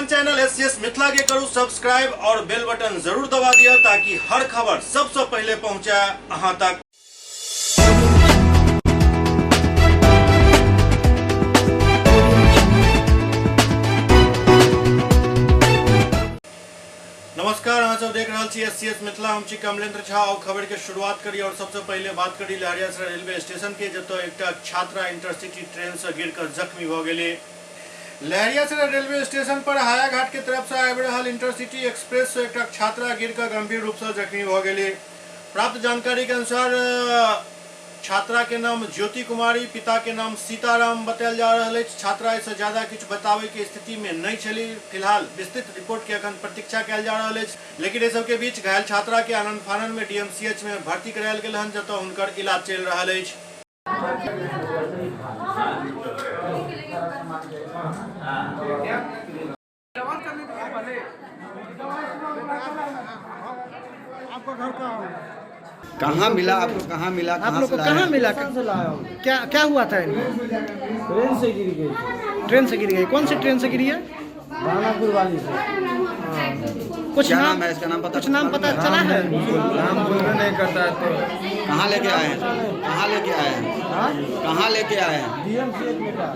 अपन channel S C S Mithila के करू सब्सक्राइब और बेल बटन जरूर दबा दिया ताकि हर खबर सबसे पहले पहुंचे अहां तक। नमस्कार, अहाँ सब देख रहल छी एस सी एस मिथिला। हम छी कमलेंद्र झा और खबर के शुरुआत करी और सबसे पहले बात करी लहरियासराय रेलवे स्टेशन के, जतऽ एकटा छात्रा इंटरसिटी ट्रेन से गिर कर जख्मी भऽ गेली। लहरियासराय रेलवे स्टेशन पर हायाघाट के तरफ से आबि रहल इंटरसिटी एक्सप्रेस से एकटा छात्रा गिर कर गंभीर रूप से जख्मी भऽ गेली। प्राप्त जानकारी के अनुसार छात्रा के नाम ज्योति कुमारी, पिता के नाम सीताराम बतायल जा रहल अछि। छात्रा एहिसँ ज्यादा किछु बताबय के स्थिति में नहि छली। फिलहाल विस्तृत रिपोर्ट के अखन प्रतीक्षा कयल जा रहल अछि। लेकिन एहि सबके बीच घायल छात्रा के आनन फानन में डीएमसीएच में भर्ती करायल गेल हन, जतय हुनकर इलाज चलि रहल अछि। कहाँ मिला आपको? कहाँ मिला? आप लोग को कहाँ मिला? क्या क्या हुआ था इनको? ट्रेन से गिर गई। ट्रेन से गिर गई। कौन सी ट्रेन से गिरी है? दानापुर वाली से। कुछ क्या नाम नाम है इसका? नाम पता कुछ नाम पता चला है? नाम बोलबे नहीं करता है तो। कहाँ लेके आए हैं? कहाँ लेके आए हैं? हाँ? कहाँ लेके आए हैं? डीएमसीएच में का।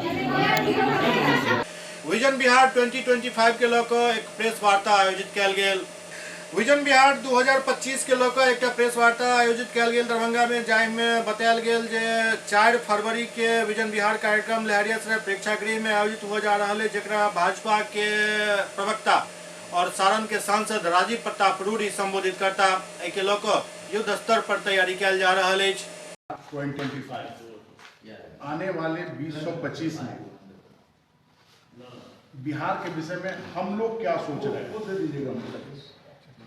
विजन बिहार 2025 के लऽ कऽ एक प्रेस वार्ता आयोजित कयल गेल। विजन बिहार 2025 के लऽ कऽ एकटा प्रेस वार्ता आयोजित कयल गेल दरभंगा में, जाहिमे बतायल गेल जे 4 फरवरी के विजन बिहार कार्यक्रम लहरियासराय प्रेक्षागृह में आयोजित हुआ जा रहल है, जकरा भाजपा के प्रवक्ता और सारण के सांसद राजीव प्रताप रूडी संबोधित करता। एहि के लऽ कऽ युद्ध स्तर पर तैयारी कयल जा रहल अछि। 2025 आने वाले 2025 में बिहार के विषय में हम लोग क्या सोच रहे हैं,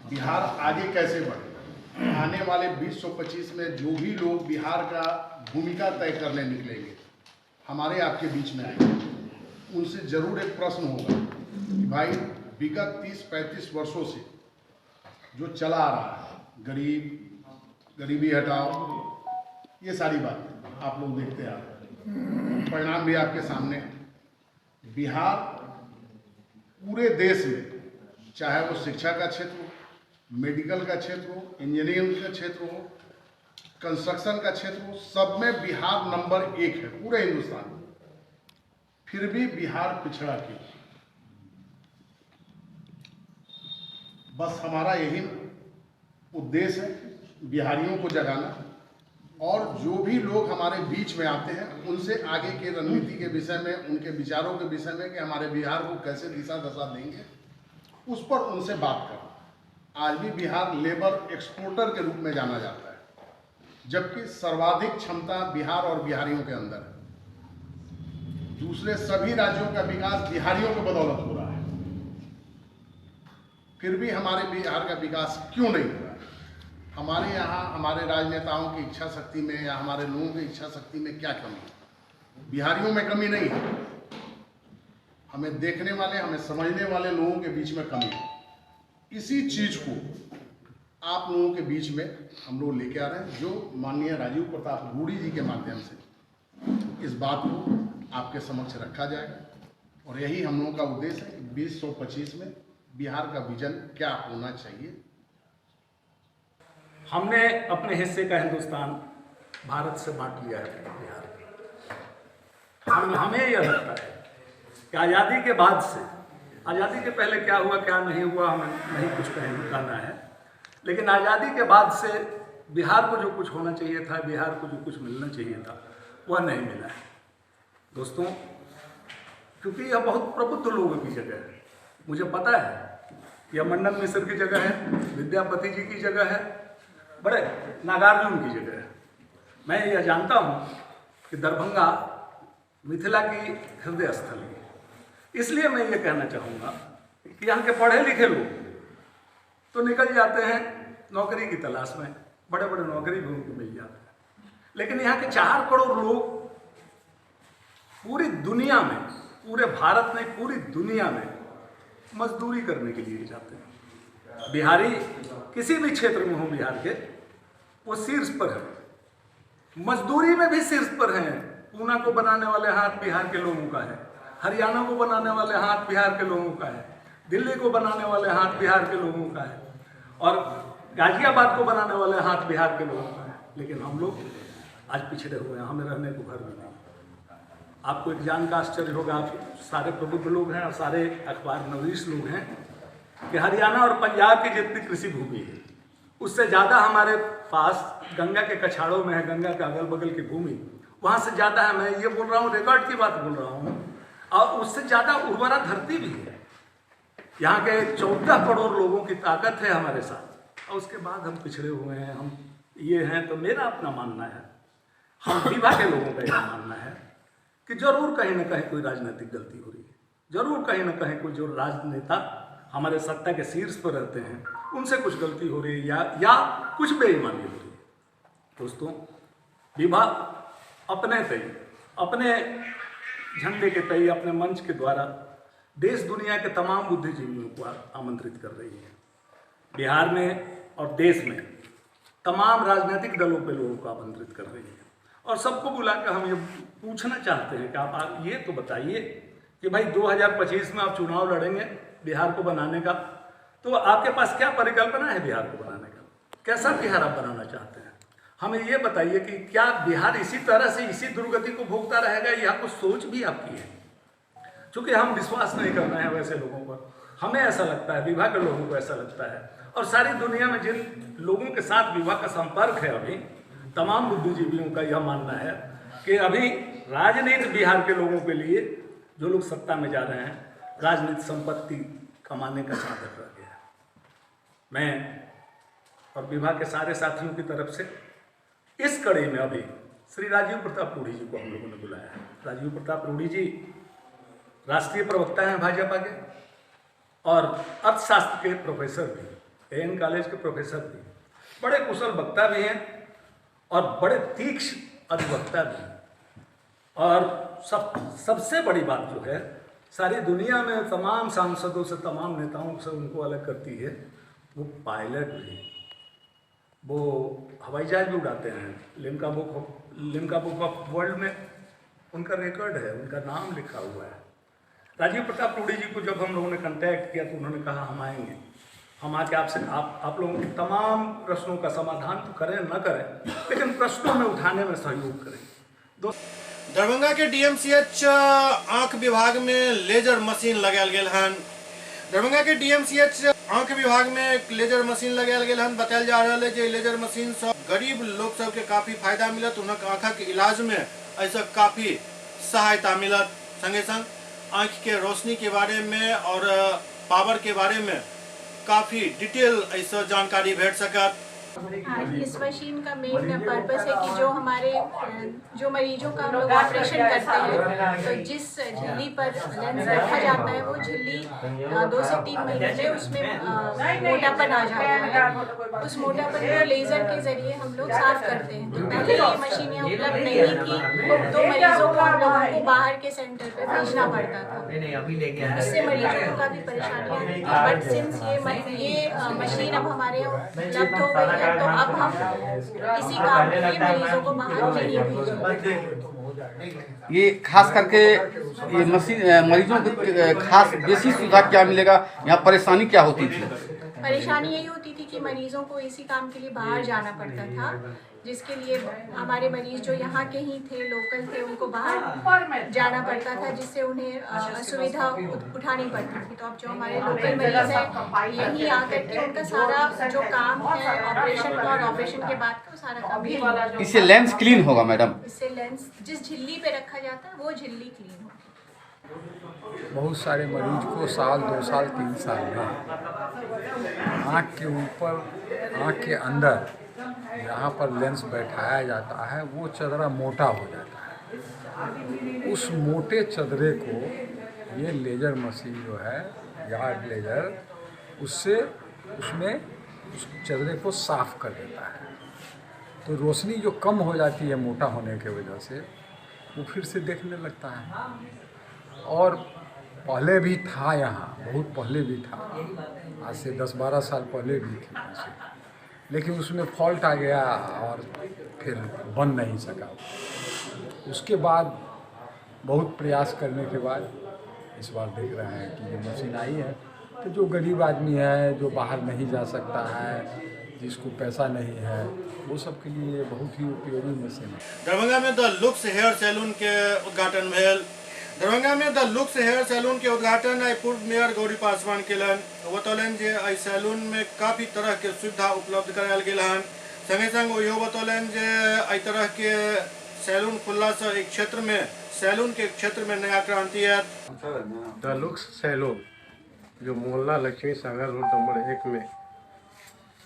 बिहार आगे कैसे बढ़े, आने वाले 2025 में जो भी लोग बिहार का भूमिका तय करने निकलेंगे, हमारे आपके बीच में आएंगे, उनसे जरूर एक प्रश्न होगा कि भाई विगत 30-35 वर्षों से जो चला आ रहा है, गरीब गरीबी हटाओ, ये सारी बातें आप लोग देखते आ रहे हैं, परिणाम भी आपके सामने है। बिहार पूरे देश में, चाहे वो शिक्षा का क्षेत्र हो, मेडिकल का क्षेत्र हो, इंजीनियरिंग का क्षेत्र हो, कंस्ट्रक्शन का क्षेत्र हो, सब में बिहार नंबर 1 है पूरे हिंदुस्तान में। फिर भी बिहार पिछड़ा क्यों? बस हमारा यही उद्देश्य है, बिहारियों को जगाना और जो भी लोग हमारे बीच में आते हैं उनसे आगे के रणनीति के विषय में, उनके विचारों के विषय में कि हमारे बिहार को कैसे दिशा दशा देंगे, उस पर उनसे बात करना। आज भी बिहार लेबर एक्सपोर्टर के रूप में जाना जाता है, जबकि सर्वाधिक क्षमता बिहार और बिहारियों के अंदर है। दूसरे सभी राज्यों का विकास बिहारियों के बदौलत हो रहा है, फिर भी हमारे बिहार का विकास क्यों नहीं हो रहा है? हमारे यहाँ हमारे राजनेताओं की इच्छा शक्ति में या हमारे लोगों की इच्छा शक्ति में क्या कमी है? बिहारियों में कमी नहीं है, हमें देखने वाले, हमें समझने वाले लोगों के बीच में कमी है। इसी चीज को आप लोगों के बीच में हम लोग लेके आ रहे हैं, जो माननीय राजीव प्रताप रूडी जी के माध्यम से इस बात को आपके समक्ष रखा जाएगा। और यही हम लोगों का उद्देश्य है कि 2025 में बिहार का विजन क्या होना चाहिए। हमने अपने हिस्से का हिंदुस्तान भारत से बांट लिया है बिहार के। हमें यह लगता है कि आज़ादी के बाद से, आज़ादी के पहले क्या हुआ क्या नहीं हुआ हमें नहीं कुछ कहना है, लेकिन आज़ादी के बाद से बिहार को जो कुछ होना चाहिए था, बिहार को जो कुछ मिलना चाहिए था, वह नहीं मिला है दोस्तों। क्योंकि यह बहुत प्रबुद्ध लोगों की जगह है, मुझे पता है। यह मंडन मिश्र की जगह है, विद्यापति जी की जगह है, बड़े नागार्जुन की जगह है। मैं यह जानता हूँ कि दरभंगा मिथिला की हृदय स्थल है, इसलिए मैं ये कहना चाहूँगा कि यहाँ के पढ़े लिखे लोग तो निकल जाते हैं नौकरी की तलाश में, बड़े बड़े नौकरी भी उनको मिल जाते हैं, लेकिन यहाँ के 4 करोड़ लोग पूरी दुनिया में, पूरे भारत में, पूरी दुनिया में मजदूरी करने के लिए जाते हैं। बिहारी किसी भी क्षेत्र में हो बिहार के, वो शीर्ष पर है, मजदूरी में भी शीर्ष पर हैं। पूना को बनाने वाले हाथ बिहार के लोगों का है, हरियाणा को बनाने वाले हाथ बिहार के लोगों का है, दिल्ली को बनाने वाले हाथ बिहार के लोगों का है और गाजियाबाद को बनाने वाले हाथ बिहार के लोगों का है, लेकिन हम लोग आज पिछड़े हुए हैं, हमें रहने को घर भी नहीं। आपको एक जान का आश्चर्य होगा, आप सारे प्रबुद्ध लोग हैं और सारे अखबार नवीस लोग हैं कि हरियाणा और पंजाब की जितनी कृषि भूमि है उससे ज़्यादा हमारे पास गंगा के कछाड़ों में है, गंगा के अगल बगल की भूमि वहाँ से ज़्यादा है। मैं ये बोल रहा हूँ, रिकॉर्ड की बात बोल रहा हूँ, और उससे ज़्यादा उर्वरा धरती भी है। यहाँ के 14 करोड़ लोगों की ताकत है हमारे साथ, और उसके बाद हम पिछड़े हुए हैं, हम ये हैं। तो मेरा अपना मानना है, हम विभा के लोगों का यह मानना है कि ज़रूर कहीं ना कहीं कोई राजनीतिक गलती हो रही है, ज़रूर कहीं ना कहीं कोई जो राजनेता हमारे सत्ता के शीर्ष पर रहते हैं उनसे कुछ गलती हो रही है या कुछ बेईमानी हो रही है। दोस्तों, विभा अपने तई, अपने झंडे के तई, अपने मंच के द्वारा देश दुनिया के तमाम बुद्धिजीवियों को आमंत्रित कर रही है। बिहार में और देश में तमाम राजनीतिक दलों के लोगों को आमंत्रित कर रही है और सबको बुला कर हम ये पूछना चाहते हैं कि आप ये तो बताइए कि भाई 2025 में आप चुनाव लड़ेंगे बिहार को बनाने का, तो आपके पास क्या परिकल्पना है बिहार को बनाने का, कैसा बिहार आप बनाना चाहते हैं? हमें ये बताइए कि क्या बिहार इसी तरह से इसी दुर्गति को भोगता रहेगा या कुछ सोच भी आपकी है? चूँकि हम विश्वास नहीं कर रहे हैं वैसे लोगों पर, हमें ऐसा लगता है, विभा के लोगों को ऐसा लगता है और सारी दुनिया में जिन लोगों के साथ विभा का संपर्क है अभी तमाम बुद्धिजीवियों का यह मानना है कि अभी राजनीति बिहार के लोगों के लिए, जो लोग सत्ता में जा रहे हैं, राजनीति संपत्ति कमाने का साधन रह गया है। मैं और विभा के सारे साथियों की तरफ से इस कड़ी में अभी श्री राजीव प्रताप रूडी जी को हम लोगों ने बुलाया है। राजीव प्रताप रूडी जी राष्ट्रीय प्रवक्ता हैं भाजपा के और अर्थशास्त्र के प्रोफेसर भी, एन कॉलेज के प्रोफेसर भी, बड़े कुशल वक्ता भी हैं और बड़े तीक्ष्ण अधिवक्ता भी। और सबसे बड़ी बात जो है, सारी दुनिया में तमाम सांसदों से, तमाम नेताओं से उनको अलग करती है, वो पायलट भी, वो हवाई जहाज भी उड़ाते हैं। लिम्का बुक ऑफ वर्ल्ड में उनका रिकॉर्ड है, उनका नाम लिखा हुआ है। राजीव प्रताप रूडी जी को जब हम लोगों ने कांटेक्ट किया तो उन्होंने कहा हम आएंगे, हम आके आपसे आप लोगों के तमाम प्रश्नों का समाधान तो करें न करें, लेकिन प्रश्नों में उठाने में सहयोग करें। दरभंगा के डीएमसीएच आंख विभाग में लेजर मशीन लगायल गेल हन। दरभंगा के डीएमसीएच आंख विभाग में लेजर मशीन लगायल गेल हन। बतायल जा रहा है जे लेजर मशीन से गरीब लोग सबके काफी फायदा मिलत, हुनक आँखक इलाज में ऐसा काफी सहायता मिलत। संगे संग आँख के रोशनी के बारे में और पावर के बारे में काफी डिटेल ऐसा जानकारी भेट सकत। इस मशीन का मेन पर्पस है कि जो हमारे जो मरीजों का हम लोग ऑपरेशन करते हैं तो जिस झिल्ली पर लेंस रखा जाता है वो झिल्ली 2 से 3 महीने में उसमें मोटापन आ जाता है। उस मोटापन को लेज़र के ज़रिए हम लोग साफ करते हैं। तो पहले ये मशीन यहाँ उपलब्ध नहीं थी तो मरीजों को हम लोगों को बाहर के सेंटर पर भेजना पड़ता था, उससे मरीजों को काफ़ी परेशानी आती थी। बट सिंस ये मशीन अब हमारे यहाँ उपलब्ध हो गई है तो अब हम इसी काम के लिए मरीजों को बाहर नहीं भेजेंगे। ये खास करके ये मशीन मरीजों को खास बेसी सुविधा क्या मिलेगा, यहाँ परेशानी क्या होती थी? परेशानी यही होती थी कि मरीजों को इसी काम के लिए बाहर जाना पड़ता था, जिसके लिए हमारे मरीज जो यहाँ के ही थे, लोकल थे, उनको बाहर जाना पड़ता था, जिससे उन्हें असुविधा उठानी पड़ती थी। तो अब जो हमारे लोकल मरीज हैं यहीं आकर के उनका सारा जो काम है ऑपरेशन का और ऑपरेशन के बाद का वो सारा काम यहीं। इससे लेंस क्लीन होगा मैडम? इससे लेंस जिस झिल्ली पे रखा जाता है वो झिल्ली क्लीन होगी। बहुत सारे मरीज को साल 2 साल 3 साल में आँख के ऊपर, आँख के अंदर जहाँ पर लेंस बैठाया जाता है वो चदरा मोटा हो जाता है। उस मोटे चदरे को ये लेजर मशीन जो है, यार्ड लेजर, उससे उसमें उस चदरे को साफ कर देता है। तो रोशनी जो कम हो जाती है मोटा होने के वजह से, वो फिर से देखने लगता है। और पहले भी था यहाँ, बहुत पहले भी था, आज से 10-12 साल पहले भी थी मशीन, लेकिन उसमें फॉल्ट आ गया और फिर बन नहीं सका। उसके बाद बहुत प्रयास करने के बाद इस बार देख रहे हैं कि ये मशीन आई है तो जो गरीब आदमी है, जो बाहर नहीं जा सकता है, जिसको पैसा नहीं है, वो सब के लिए बहुत ही उपयोगी मशीन है। दरभंगा में द लुक्स हेयर सैलून के उद्घाटन भेल। दरभंगा में द लुक्स हेयर सैलून के उद्घाटन आइ पूर्व मेयर गौरी पासवान केलनि। ओ बतौलनि जे एहि सैलून में काफी तरह के सुविधा उपलब्ध करायल गेल हन। संगे संग ओ इहो बतौलनि जे एहि तरह के सैलून खुलला से एक क्षेत्र में सैलून के क्षेत्र में नया क्रांति आयत। द लुक्स सैलून जो मोहल्ला लक्ष्मी सागर रोड नंबर 1 में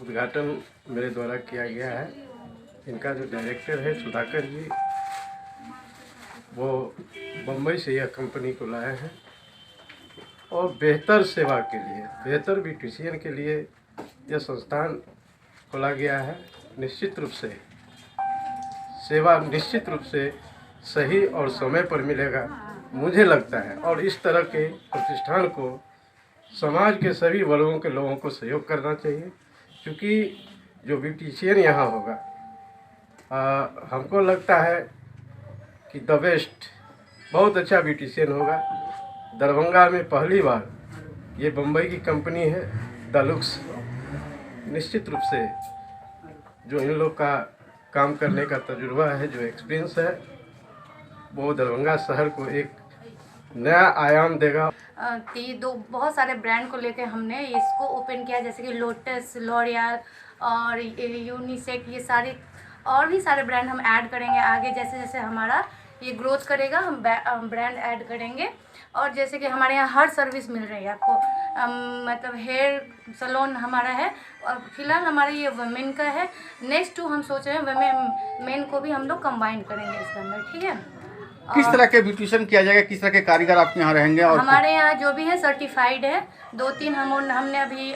उद्घाटन मेरे द्वारा किया गया है। इनका जो डायरेक्टर है सुधाकर जी, वो बम्बई से यह कंपनी को लाए हैं और बेहतर सेवा के लिए, बेहतर ब्यूटिशियन के लिए यह संस्थान खोला गया है। निश्चित रूप से सेवा निश्चित रूप से सही और समय पर मिलेगा, मुझे लगता है। और इस तरह के प्रतिष्ठान को समाज के सभी वर्गों के लोगों को सहयोग करना चाहिए, क्योंकि जो ब्यूटिशियन यहाँ होगा, हमको लगता है कि the best, बहुत अच्छा ब्यूटिशियन होगा। दरभंगा में पहली बार ये बम्बई की कंपनी है the looks. निश्चित रूप से जो इन लोग का काम करने का तजुर्बा है, जो एक्सपीरियंस है, वो दरभंगा शहर को एक नया आयाम देगा। दो बहुत सारे ब्रांड को लेकर हमने इसको ओपन किया, जैसे कि लोटस, लॉरियल और यूनिसेक, ये सारे और भी सारे ब्रांड हम ऐड करेंगे आगे। जैसे जैसे हमारा ये ग्रोथ करेगा हम ब्रांड ऐड करेंगे। और जैसे कि हमारे यहाँ हर सर्विस मिल रही है आपको, मतलब हेयर सैलून हमारा है और फिलहाल हमारा ये वुमेन का है। नेक्स्ट टू हम सोच रहे हैं वुमेन मेन को भी हम लोग कंबाइन करेंगे इसके अंदर, ठीक है। किस तरह के ब्यूटिशियन किया जाएगा, किस तरह के कारीगर आपके यहाँ रहेंगे? और हमारे यहाँ जो भी है सर्टिफाइड है। 2-3 हमने अभी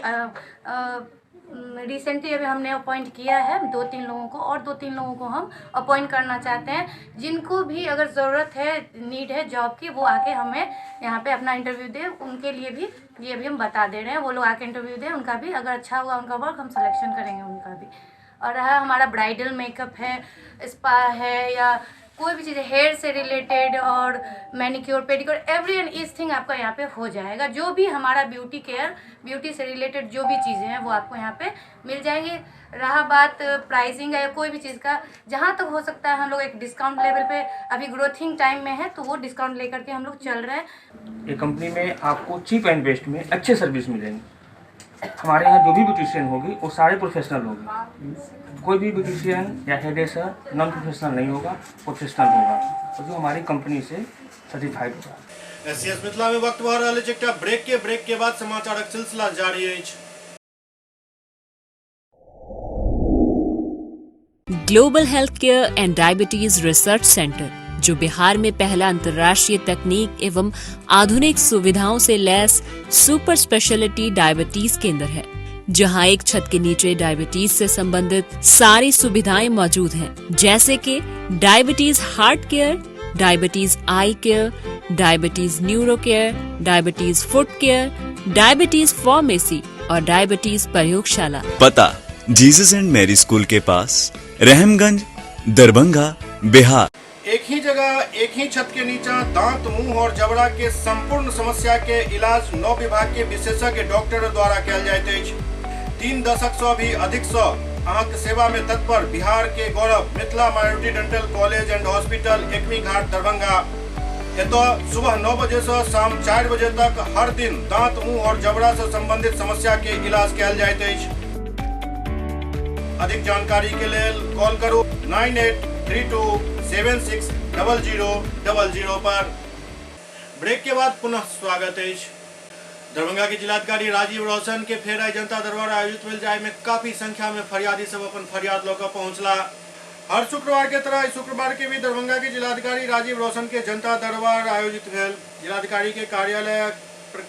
रिसेंटली अभी हमने अपॉइंट किया है 2-3 लोगों को, और 2-3 लोगों को हम अपॉइंट करना चाहते हैं। जिनको भी अगर ज़रूरत है, नीड है जॉब की, वो आके हमें यहाँ पे अपना इंटरव्यू दे। उनके लिए भी ये भी हम बता दे रहे हैं, वो लोग आके इंटरव्यू दें, उनका भी अगर अच्छा हुआ उनका वर्क हम सिलेक्शन करेंगे उनका भी। और रहा हमारा ब्राइडल मेकअप है, स्पा है, या कोई भी चीज़ हेयर से रिलेटेड और manicure pedicure, every and each thing आपका यहाँ पे हो जाएगा। जो भी हमारा ब्यूटी केयर, ब्यूटी से रिलेटेड जो भी चीज़ें हैं वो आपको यहाँ पे मिल जाएंगी। रहा बात प्राइसिंग या कोई भी चीज़ का, जहाँ तक हो सकता है हम लोग एक डिस्काउंट लेवल पे, अभी ग्रोथिंग टाइम में है तो वो डिस्काउंट लेकर के हम लोग चल रहे हैं। ये कंपनी में आपको चीप एंड बेस्ट में अच्छे सर्विस मिलेंगी। हमारे यहाँ जो भी ब्यूटिशियन होगी वो सारे प्रोफेशनल होगी। कोई भी ब्यूटिशियन या हेयर ड्रेसर नॉन प्रोफेशनल नहीं होगा, प्रोफेशनल होगा और जो हमारी कंपनी से सर्टिफाइड होगा। एससीएस मिथिला में वक्त भऽ रहल अछि एकटा ब्रेक के बाद समाचारक सिलसिला जारी अछि। Global health care and diabetes research centre, जो बिहार में पहला अंतर्राष्ट्रीय तकनीक एवं आधुनिक सुविधाओं से लैस सुपर स्पेशलिटी डायबिटीज केंद्र है, जहां एक छत के नीचे डायबिटीज से संबंधित सारी सुविधाएं मौजूद हैं, जैसे कि diabetes heart care, diabetes eye care, diabetes neuro care, diabetes foot care, diabetes pharmacy और डायबिटीज प्रयोगशाला। पता जीसस एंड मैरी स्कूल के पास, रहमगंज, दरभंगा, बिहार। एक ही जगह एक ही छत के नीचा दांत, मुंह और जबड़ा के संपूर्ण समस्या के इलाज 9 विभाग के विशेषज्ञ डॉक्टर द्वारा कयल जाइत अछि। 3 दशक से भी अधिक से अहाँके सेवा में तत्पर बिहार के गौरव Mithila minority dental college and hospital, Ekmi Ghat, Darbhanga. एतय सुबह 9 बजे से शाम 4 बजे तक हर दिन दांत, मुंह और जबड़ा से संबंधित समस्या के इलाज कयल जाइत अछि। अधिक जानकारी के लेल कॉल करू 9832 760000 पर। ब्रेक के बाद पुनः स्वागत अछि। दरभंगा के जिलाधिकारी राजीव रोशन के फेर आइ जनता दरबार आयोजित भेल, जाहि में काफी संख्या में फरियादी सब अपन फरियाद लऽ कऽ पहुंचला। हर शुक्रवार के तरह शुक्रवार के भी दरभंगा के जिलाधिकारी राजीव रोशन के जनता दरबार आयोजित भेल। जिलाधिकारी के कार्यालय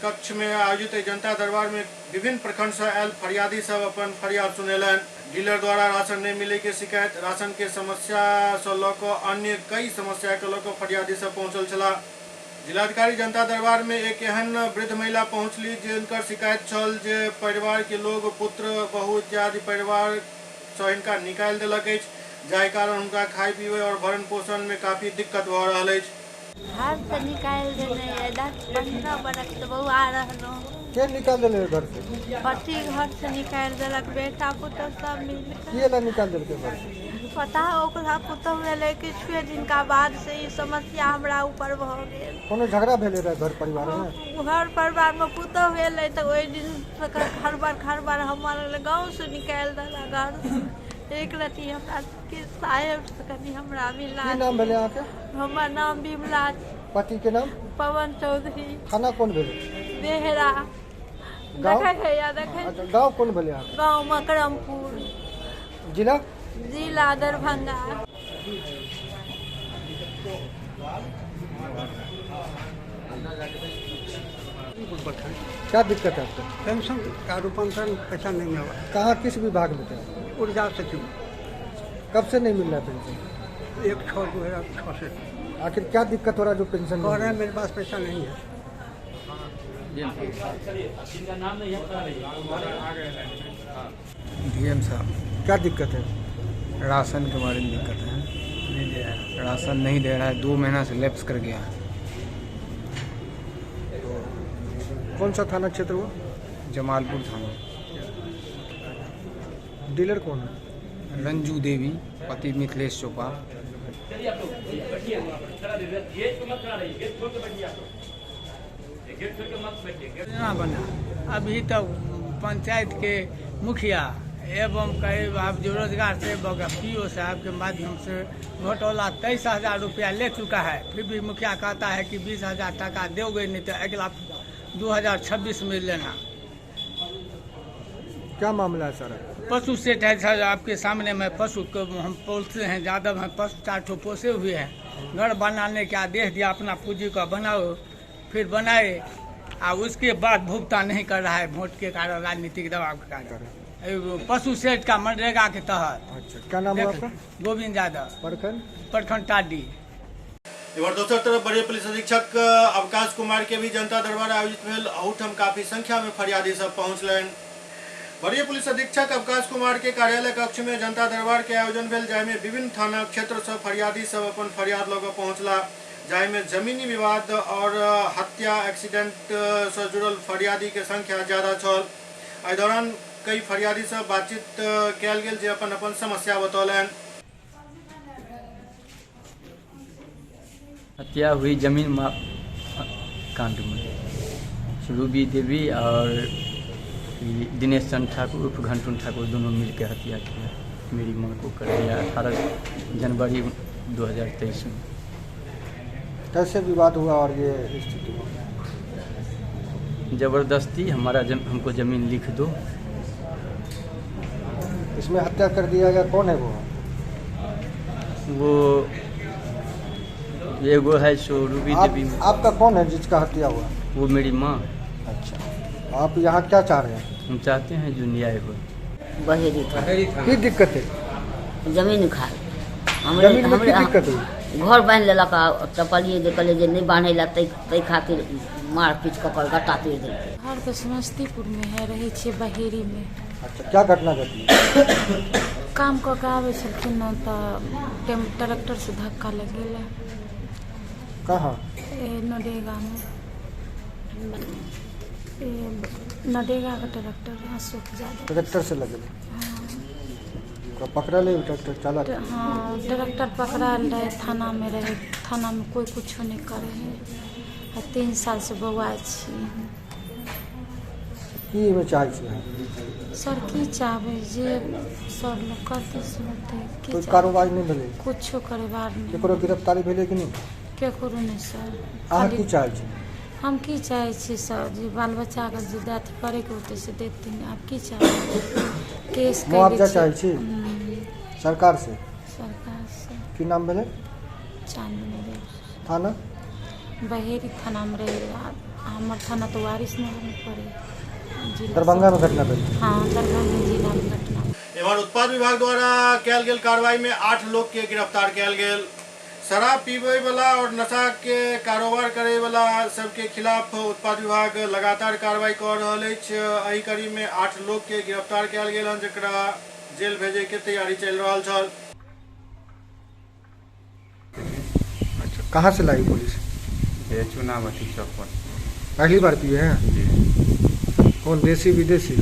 कक्ष में आयोजित जनता दरबार में विभिन्न प्रखंड से आयल फरियादी सब अपन फरियाद सुनेलनि। डीलर द्वारा राशन नहीं मिले के शिकायत, राशन के समस्या से लऽ कऽ अन्य कई समस्या के लऽ कऽ फरियादी सब पहुंचल छलाह। जिलाधिकारी जनता दरबार में एक एहन वृद्ध महिला पहुंचली जिनकर शिकायत छल जे परिवार के लोग पुत्र बहु इत्यादि परिवार से हिनका निकालि देलक अछि, जाहि कारण हुनका खाय पीबै और भरण पोषण में काफी दिक्कत भऽ रहल अछि। घर से निकालि देने यऽ, 10-15 बरख से बौआ रहलहुँ। के निकाल देले घर से? पति घर से निकालि देलक, बेटा पुतहु सब मिल कऽ। की एना निकाल देलकै घर से? पता ओकरा पुतहु एलै किछुए दिनका बाद से ई समस्या हमरा ऊपर भऽ गेल। कोनो झगड़ा भेलै रहै घर परिवार में? घर परिवारमे पुतहु एलै तऽ ओहि दिन खड़बड़ खड़बड़ हमर गाँवसँ निकालि देलक घरसँ। एक रति हमरा के साहेब से कनि हमरा मिला। की नाम भेलै अहाँके? हमर नाम विमला। पति के नाम? पवन चौधरी। थाना कोन भेलै? बेहरा। गाँव? देखै है या देखै। अच्छा, गाँव कोन भेलै अहाँके? गाँव मकरमपुर। जिला? जिला दरभंगा। क्या दिक्कत है आपको? पेंशन का रूपांतरण पैसा नहीं मिला। कहाँ किस विभाग में थे? ऊर्जा सचिव। कब से नहीं मिल रहा है पेंशन? 1/6/2006 से। आखिर क्या दिक्कत हो रहा है जो पेंशन कह रहे हैं मेरे पास पैसा नहीं है। डीएम साहब, क्या दिक्कत है? राशन के बारे में दिक्कत है, नहीं दे रहा है, राशन नहीं दे रहा है, 2 महीना से लैप्स कर गया है। कौन सा थाना क्षेत्र हुआ? जमालपुर थाना। डीलर कौन है? रंजू देवी, पति मिथिलेश चौपाल। योजना बना अभी तक पंचायत के मुखिया एवं कई आप जो रोजगार से पीओ साहब के माध्यम से घोटाला 23,000 रुपया ले चुका है। फिर भी मुखिया कहता है कि 20,000 टका दोगे नहीं तो अगला 2026 में लेना। क्या मामला है सर? पशु सेठ है सर, आपके सामने में पशु को हम पोलते हैं, यादव हैं, पशु 4 ठो पोसे हुए हैं। घर बनाने के आदेश दिया, अपना पूंजी का बनाओ, फिर बनाए और उसके बाद भुगतान नहीं कर रहा है वोट के कारण, राजनीतिक दबाव के कारण। पशु सेठ का मनरेगा के तहत। अच्छा, क्या नाम है आपका? गोविंद यादव। प्रखंड? प्रखंड टाडी। इधर दोसर तरफ वरीय पुलिस अधीक्षक अवकाश कुमार के भी जनता दरबार आयोजित भेल। अहूठाम काफी संख्या में फरियादी सब पहुंचलनि। वरीय पुलिस अधीक्षक अवकाश कुमार के कार्यालय कक्ष में जनता दरबार के आयोजन भेल, जाहिमे विभिन्न थाना क्षेत्र से फरियादी सब अपन फरियाद लऽ कऽ पहुंचला, जाहिमे जमीनी विवाद और हत्या एक्सीडेंट से जुड़ल फरियादी के संख्या ज्यादा छल। एहि दौरान कई फरियादी से बातचीत कयल गेल जे अपन अपन समस्या बतौलनि। हत्या हुई जमीन कांड में, रूबी देवी और दिनेश चंद ठाकुर उर्फ घंटून ठाकुर दोनों मिलकर हत्या किया, मेरी माँ को कर दिया 18 जनवरी 2023 में। कैसे विवाद हुआ और ये स्थिति हुआ? जबरदस्ती हमारा हमको जमीन लिख दो। इसमें हत्या कर दिया गया, कौन है वो? वो एगो है सो रूबी देवी। आपका कौन है जिसका हत्या हुआ? वो मेरी माँ। अच्छा, आप यहाँ क्या चाह रहे हैं? हम चाहते हैं जो न्याय हो। बहेरी था। की दिक्कत है? जमीन खाल। जमीन में की दिक्कत है? घर बान्हि लेलक आ चपलिए जे कहलिए जे नहीं बान्है ला तै खातिर मार पीट कऽ कऽ गट्टा तोड़ि देलकै। घर तऽ समस्तीपुर में है, रहै छियै बहेरी में। अच्छा, क्या घटना घटी? काम कऽ के आबै छलखिन ने तऽ ट्रैक्टर से धक्का लागि गेलै। कहाँ? नरेगा में। नरेगा का ट्रैक्टर अशोक यादव। ट्रैक्टर से लगे? हाँ। पकड़ा ले ट्रैक्टर चालक? हाँ, ट्रैक्टर पकड़ायल रहे, थाना में रहे, थाना में कोई कुछो नहीं करे है। 3 साल से बौआ छी। की में चाहै छी सर? की चाहबै जे सर लोग करतै से होतै। कोई कारोबार नहीं भेलै? कुछो कारोबार नहीं। केकरो गिरफ्तारी भेलै कि नहीं? केकरो नहीं सर। अहाँ की चाहै छी? हम की चाहै छी सर, जे बाल बच्चाके जे अथी करैके होतै से देथिन। आब की चाहबै? केस मुआवजा चाहै छी सरकार से? सरकार से। की नाम भेलै? चांदनी देवी। थाना? बहेरी थाना में रहे। हमर थाना तो वारिसनगर में पड़े। दरभंगा में घटना भेल? हाँ, दरभंगा जिला में घटना। एम्हर उत्पाद विभाग द्वारा कयल गेल कार्रवाई में 8 लोग के गिरफ्तार कयल गेल। शराब पीबै वाला और नशा के कारोबार करे वाला सबके खिलाफ उत्पाद विभाग लगातार कार्रवाई कर रहल अछि। एहि कड़ी में 8 लोग के गिरफ्तार कयल गेल हन, जकरा जेल भेजे के तैयारी चलि रहल छल। अच्छा, कहाँ से लाई पुलिस? ये चूनाभट्टी चौक पर। पहली बार पिए हैं? जी। कौन, देसी विदेशी?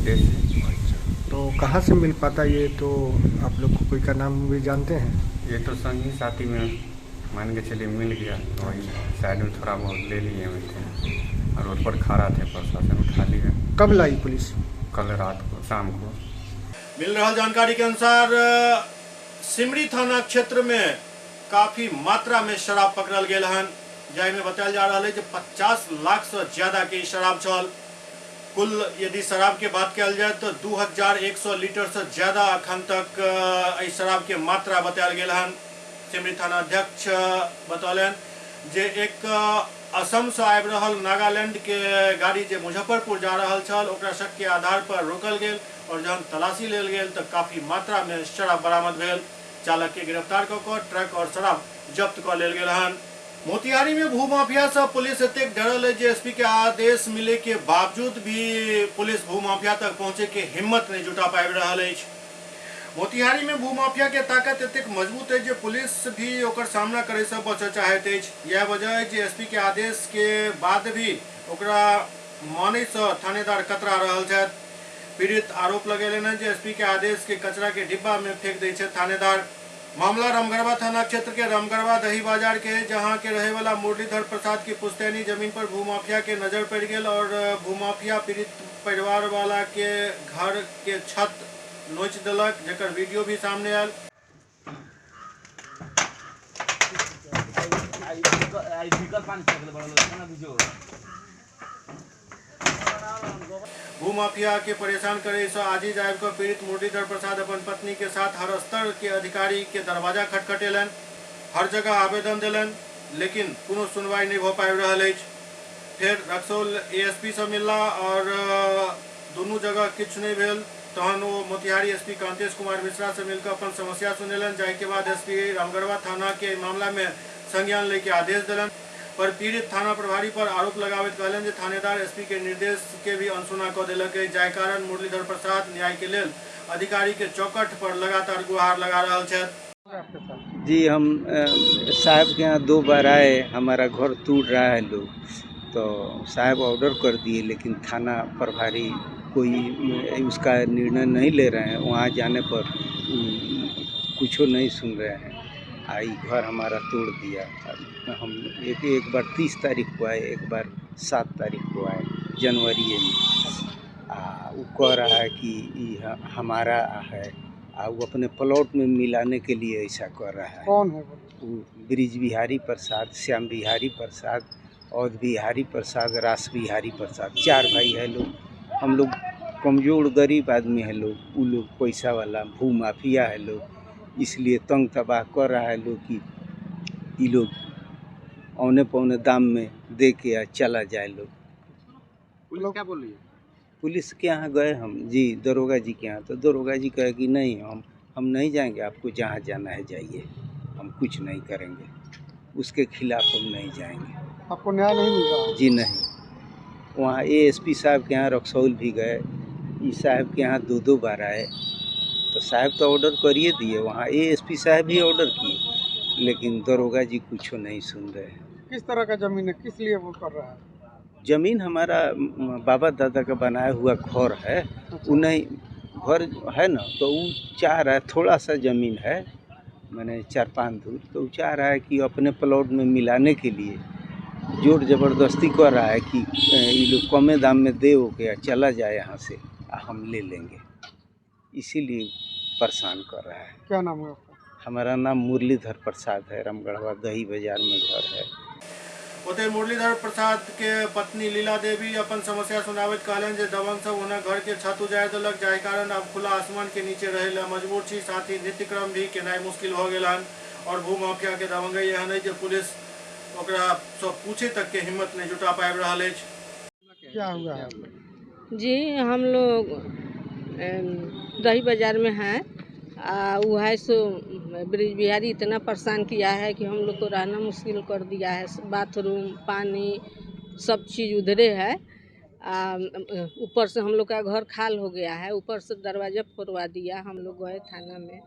देसी। तो कहाँ से मिल पाता ये, तो आप लोग को कोई का नाम भी जानते हैं? ये तो संगी साथी में मान के चलिए मिल गया, तो वही साइड में थोड़ा बहुत ले लिए हुए थे और रोड पर खड़ा थे, प्रशासन उठा लिया। कब लाई पुलिस? कल रात को, शाम को। मिल रहा जानकारी के अनुसार सिमरी थाना क्षेत्र में काफी मात्रा में शराब पकड़ल गेल हन, जाहिमे बतायल जा रहा है जे 50 लाख से ज्यादा के शराब छल। कुल यदि शराब के बात कयल जाए तो 2100 लीटर से ज्यादा अखन तक एहि शराब के मात्रा बतायल गेल हन। सिमरी थाना अध्यक्ष बतौलनि जे एक असम से आबि रहल नागालैंड के गाड़ी जे मुजफ्फरपुर जा रहल छल, ओकरा शक के आधार पर रोकल गेल और जहन तलाशी लेल गेल तो काफी मात्रा में शराब बरामद भेल। चालक के गिरफ्तार कऽ कऽ ट्रक और शराब जब्त कऽ लेल गेल हन। मोतिहारी में भूमाफिया से पुलिस एतेक डरल है जे एसपी के आदेश मिले के बावजूद भी पुलिस भूमाफिया तक पहुंचे के हिम्मत नहीं जुटा पाबि रहल अछि। मोतिहारी में भूमाफिया के ताकत एतेक मजबूत है जे पुलिस भी ओकर सामना करे से बचऽ चाहैत अछि। यह वजह है जे एसपी के आदेश के बाद भी ओकरा मानै से थानेदार कतरा रहल छथि। पीड़ित आरोप लगेलनि हन जे एसपी के आदेश के कचरा के डिब्बा में फेंक दै छै थानेदार। मामला रामगढ़वा थाना क्षेत्र के रामगढ़वा दही बाजार के, जहां के रहे वाला मुरलीधर प्रसाद की पुश्तैनी जमीन पर भूमाफिया के नजर पड़ गेल और भूमाफिया पीड़ित परिवार वाला के घर के छत नोच देलक, जकर वीडियो भी सामने आयल। भूमाफिया के परेशान करे से आजीज आबि कऽ पीड़ित मुरलीधर प्रसाद अपन पत्नी के साथ हर स्तर के अधिकारी के दरवाजा खटखटेलनि, हर जगह आवेदन देलनि, लेकिन कोनो सुनवाई नहीं भऽ पाबि रहल अछि। फेर रक्सौल एएसपी से मिलला और दुनू जगह किछु नहीं भेल। तहन ओ मोतिहारी एसपी कांतेश कुमार मिश्रा से मिलकर अपन समस्या सुनेलनि, जाहिके बाद एसपी रामगढ़वा थाना के मामला में संज्ञान लैके आदेश देलनि। पर पीड़ित थाना प्रभारी पर आरोप लगाबैत कहलनि जे थानेदार एसपी के निर्देश के भी अनसुना कऽ देलक, जाहि कारण मुरलीधर प्रसाद न्याय के लेल अधिकारी के चौखट पर लगातार गुहार लगा रहल छथि। जी, हम साहब के यहाँ 2 बार आए, हमारा घर टूट रहा है लोग, तो साहब ऑर्डर कर दिए, लेकिन थाना प्रभारी कोई उसका निर्णय नहीं ले रहे हैं। वहाँ जाने पर कुछ नहीं सुन रहे हैं। आई घर हमारा तोड़ दिया। हम एक बार 30 तारीख को आए, एक बार 7 तारीख को आए जनवरी में। वो कह रहा है कि ये हमारा है, वो अपने प्लॉट में मिलाने के लिए ऐसा कर रहा है। कौन है वो? ब्रिज बिहारी प्रसाद, श्याम बिहारी प्रसाद, औध बिहारी प्रसाद, रास बिहारी प्रसाद, 4 भाई है लोग। हम लोग कमज़ोर गरीब आदमी है लोग, वो लोग पैसा वाला भूमाफिया है लोग, इसलिए तंग तबाह कर रहा है लोग कि ये लोग औने पौने दाम में दे के चला जाए लोग। पुलिस क्या बोल रही है? पुलिस के यहाँ गए हम जी, दरोगा जी के यहाँ, तो दरोगा जी कहे कि नहीं हम नहीं जाएंगे, आपको जहाँ जाना है जाइए, हम कुछ नहीं करेंगे, उसके खिलाफ हम नहीं जाएंगे। आपको न्याय नहीं मिल रहा? जी नहीं। वहाँ एएसपी साहब के यहाँ रक्सौल भी गए, ई साहब के यहाँ 2-2 बार आए, तो साहब तो ऑर्डर करिए दिए, वहाँ एएसपी साहब भी ऑर्डर किए, लेकिन दरोगा जी कुछ नहीं सुन रहे हैं। किस तरह का ज़मीन है, किस लिए वो कर रहा है? ज़मीन हमारा बाबा दादा का बनाया हुआ घर है। अच्छा। नहीं घर है ना, तो वो चाह रहा है, थोड़ा सा ज़मीन है, मैंने 4-5 धूर, तो वो चाह रहा है कि अपने प्लॉट में मिलाने के लिए जोर ज़बरदस्ती कर रहा है कि ये लोग कमे दाम में दे हो गया, चला जाए यहाँ से, हम ले लेंगे, इसीलिए परेशान कर रहा है। क्या नाम है आपका? हमारा नाम मुरलीधर प्रसाद है, रामगढ़वा दही बाजार में घर है। ओतहि मुरलीधर प्रसाद के पत्नी लीला देवी अपन समस्या सुनाबैत कहलनि जे दबंग सब हुनक घर के छत उजाड़ि देलक, जाहि कारण अब खुला आसमान के नीचे रहै लए मजबूर छी। साथ ही नित्यक्रम भी केनाइ मुश्किल भऽ गेल हन और भूमाफिया के दबंगई एहन अइ जे पुलिस ओकरा सब पूछे तक के हिम्मत नहीं जुटा पाबि रहल अछि। क्या हुआ है जी? हम लोग दही बाजार में हैं, वो है सो ब्रिज बिहारी इतना परेशान किया है कि हम लोग को रहना मुश्किल कर दिया है। बाथरूम, पानी सब चीज़ उधरे है। ऊपर से हम लोग का घर खाल हो गया है, ऊपर से दरवाज़ा फोड़वा दिया। हम लोग गए थाना में,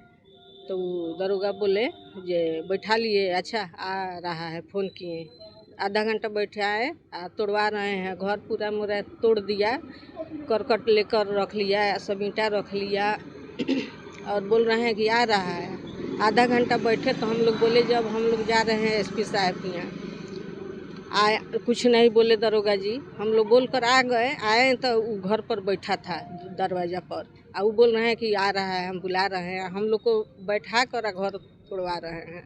तो वो दरोगा बोले जे बैठा लिए, अच्छा आ रहा है, फ़ोन किए। आधा घंटा बैठे आए आ तोड़वा रहे हैं घर पूरा मोरा तोड़ दिया, करकट लेकर रख लिया, सब ईंटा रख लिया और बोल रहे हैं कि आ रहा है। आधा घंटा बैठे तो हम लोग बोले जब हम लोग जा रहे हैं एसपी साहब के यहाँ, आए कुछ नहीं बोले दरोगा जी। हम लोग बोल कर आ गए, आए तो वो घर पर बैठा था दरवाज़ा पर, और वो बोल रहे हैं कि आ रहा है, हम बुला रहे हैं। हम लोग को बैठा कर घर तोड़वा रहे हैं।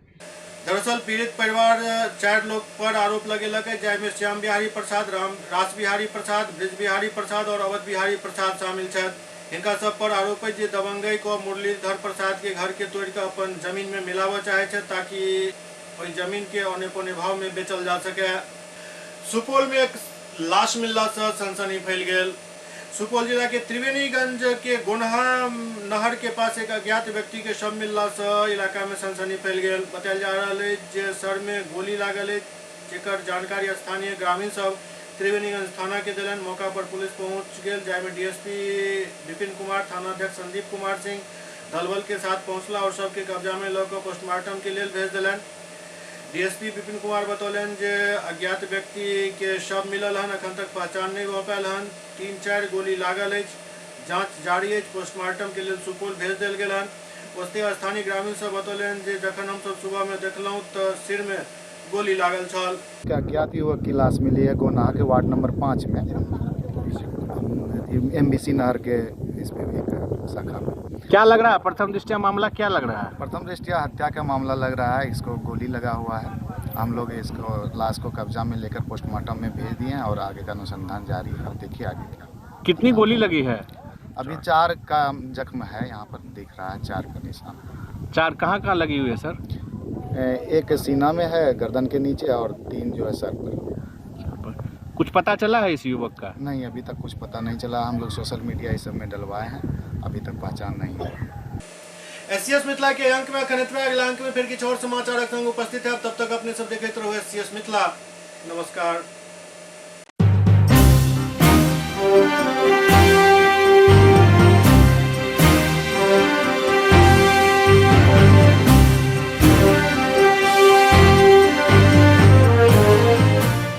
दरअसल पीड़ित परिवार 4 लोग पर आरोप लगेलक है, जाहिमे श्याम बिहारी प्रसाद, रास बिहारी प्रसाद, ब्रिज बिहारी प्रसाद और अवध बिहारी प्रसाद शामिल छथि। हिनका सब पर आरोप है जे दबंगई को मुरलीधर प्रसाद के घर के तोड़ के अपन जमीन में मिलाबऽ चाहे छथि ताकि ओहि जमीन के औने पौने भाव में बेचल जा सके। सुपौल में एक लाश मिलला से सनसनी फैल गेल। सुपौल जिला के त्रिवेणीगंज के गोनहा नहर के पास एक अज्ञात व्यक्ति के शव मिलला से इलाका में सनसनी फैल गेल। बतायल जा रहल अछि जे सर में गोली लागल अछि, जेकर जानकारी स्थानीय ग्रामीण सब त्रिवेणीगंज थाना के देलनि। मौका पर पुलिस पहुंच गेल, जाहिमे डीएसपी विपिन कुमार, थानाध्यक्ष संदीप कुमार सिंह दलबल के साथ पहुंचला और सबके कब्जा में लऽ कऽ पोस्टमार्टम के लेल भेज देलनि। डीएसपी विपिन कुमार बतौलनि जे अज्ञात व्यक्ति के शव मिलल हन, अखन तक पहचान नहीं भऽ पायल हन। 3-4 गोली लागल अछि, जांच जारी अछि, पोस्टमार्टम के लेल सुपौल भेज देल गेल हन। ओतहि स्थानीय ग्रामीण सब बतौलनि जे जखन हमसब सुबह में देखलहुँ तऽ सिर में गोली लागल छल। अज्ञात युवक की लाश मिली है गोनहा के वार्ड नंबर 5 में, एमबीसी नहर के इसमें एक शाखा में। क्या लग रहा है प्रथम दृष्टया मामला, क्या लग रहा है? प्रथम दृष्टया हत्या का मामला लग रहा है, इसको गोली लगा हुआ है। हम लोग इसको लाश को कब्जा में लेकर पोस्टमार्टम में भेज दिए हैं और आगे का अनुसंधान जारी है। देखिए आगे क्या। कितनी गोली लगी है? अभी 4 का जख्म है, यहाँ पर दिख रहा है 4 का निशान। 4 कहाँ कहाँ लगी हुई है सर? एक सीना में है, गर्दन के नीचे, और 3 जो है सर पर। कुछ पता चला है इस युवक का? नहीं, अभी तक कुछ पता नहीं चला। हम लोग सोशल मीडिया इस सब में डलवाए हैं, अभी तक पहचान नहीं है। एससीएस मिथिला के अंक में अखन एतबे। अगला अंक में फिर किछु और समाचारक संग उपस्थित है। तब तक अपने सब देखैत रहू एससीएस मिथिला। नमस्कार।